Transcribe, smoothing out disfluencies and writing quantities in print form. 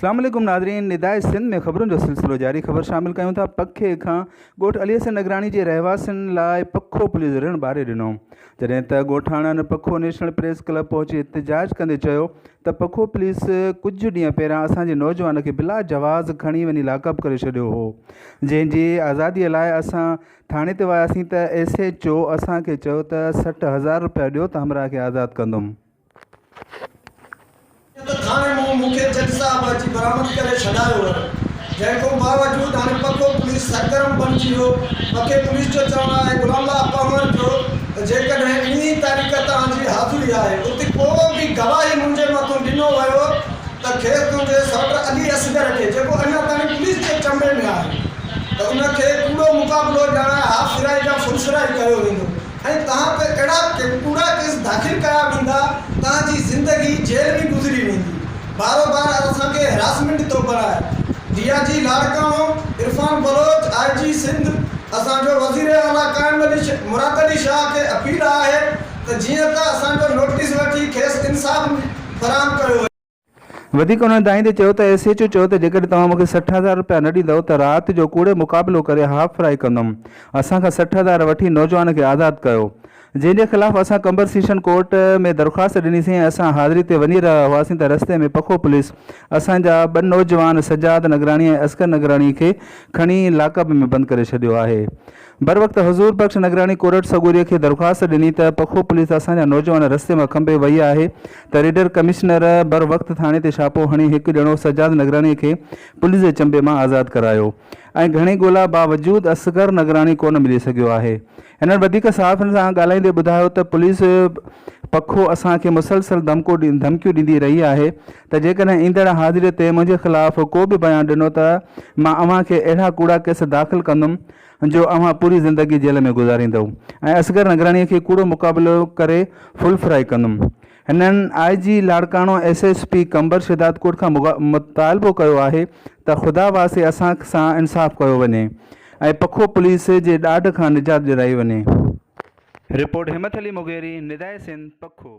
اسلام عليڪم ناظرين نداء سنڌ ۾ خبرن جو سلسلو جاري خبر شامل ڪيون ٿا پکي کان ڳوٺ علي حسن نگراڻي جي رهواسين لاء پکو پوليس رڻ ٻاري ڏنو جڏهن ته ڳوٺاڻن پکو نيشنل پريس ڪلب پهچي احتجاج ڪندي چيو ته پکو پوليس ڪجهه ڏينهن پهريان اسان جي نوجوان کي بلا جواز کڻي وڃي لاڪپ ڪري ڇڏيو هو جنهن جي آزادي لاء اسان ٿاڻي تي وياسين ته ايس ايچ او اسان کي چيو ته 60 هزار رپيا ڏيو ته همراهه کي آزاد ڪندم. جيئن ته ٿاڻي مون مون کي جج صاحب اچي برآمد ڪري ڇڏايو ويو، جنهن کان باوجود هاڻي پڪو پوليس سرگرم بڻجي ويو، پڪي پوليس جو چوڻ آهي غلام الله پنهور جو ته جيڪڏهن انهي تاريخ توهان جي حاضري آهي اتي ڪو به گواهي منهنجي مٿون ڏنو ويو ته کيس تنهنجي سئوٽ علي اصغر کي جيڪو اڃا تائين پوليس جي چنبي ۾ آهي ته ان کي ڪوڙو مقابلو ڄاڻائي هاف فرائي يا فل فرائي ڪيو ويندو. ۽ توهان تي اهڙا ڪوڙا ڪيس داخل ڪيا ويندا توهان جي زندگي جيل ۾ گذري ويندي بارو بار اسان کي هراسمينٽ ٿو بڻائي D I G Larkana Irfan Baloch I G Sindh اسان جو وزير اعليٰ قائم علي مراد علي شاهه کي اپيل آهي ته جيئن ته اسان جو نوٽيس وٺي کيس انصاف فراهم ڪيو وڃي. وڌيڪ انهن دانهيندي چيو ته ايس ايچ او چيو ته جيڪڏهن توهان مون کي 60 هزار رپيا نه ڏيندؤ ته رات جو ڪوڙي مقابلو ڪري هاف فرائي ڪندم، اسان کان 60 هزار وٺي نوجوان کي آزاد ڪيو، جنهن جي خلاف اسان قمبر سيشن ڪورٽ ۾ درخواست ڏني سين ۽ اسان حاضري تي وڃي رهيا هئاسين ته رستي ۾ پکو پوليس اسان جا ٻه نوجوان سجاد نگراڻي ۽ اصغر نگراڻي کي کڻي لاڪپ ۾ بند ڪري ڇڏيو آهي. بروقت حضور بخش نگراڻي ڪورٽ سڳوريء کي درخواست ڏني ته پکو پوليس اسان جا نوجوان رستي مان کنڀي وئي آهي ته ريڊر ڪمشنر بروقت ٿاڻي تي ڇاپو هڻي هڪ ڄڻو سجاد نگراڻيء کي پوليس جي چنبي مان آزاد ڪرايو ۽ گهڻي ڳولا باوجود اصغر نگراڻي ڪونه ملي سگهيو آهي. هنن وڌيڪ صحافين سان ڳالهائيندي ٻڌايو ته پوليس پکو اسان کي مسلسل ڌمڪيون ڏيندي رهي آهي ته جيڪڏهن ايندڙ حاضريء تي منهنجي خلاف ڪو به بيان ڏنو ته مان اوهان کي اهڙا ڪوڙا ڪيس داخل ڪندم جو اوهان پوري زندگي جيل ۾ گذاريندؤ ۽ اصغر نگراڻيء کي ڪوڙو مقابلو ڪري فل فرائي ڪندم. هنن I G Larkana S S P Qambar Shahdadkot کان مطالبو ڪيو آهي ته خدا واسطي اسان سان انصاف ڪيو وڃي ۽ پکو پوليس جي ڏاڍ کان نجات ڏيارائي وڃي. رپورٽ همٿ علي مغيري، نداء سنڌ، پکو.